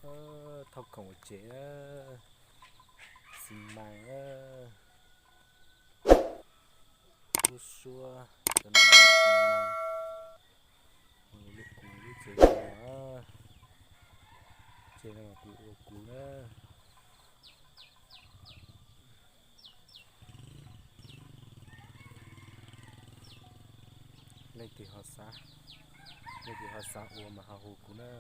Thauj khoom ua tsev, xi mas, lub suab, cov no xi mas, lub kuv lub tsev no, tsev no kuv ua kuv na. Leej twg ho xav, leej twg ho xav ua mas ho hu kuv na.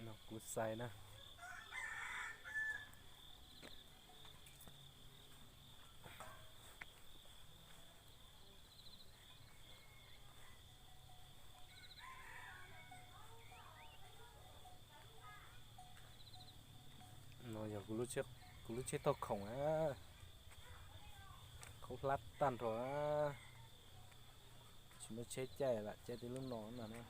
No kuv xais na. No yog kuv lub tsheb tauj khoom na, khaub hlab tag nrho na, tsis muaj tsheb caij lam caij tej lub no na.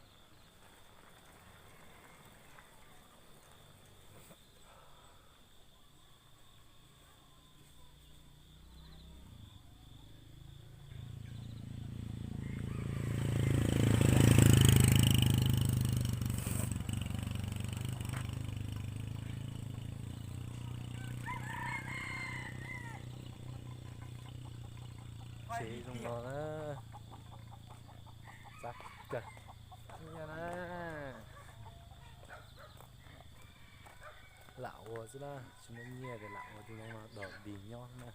Tsev zoo no na, txav kawg na. Lam ua xwb na, tsis muaj nyiaj ces lam ua tej no dog dig nyob na.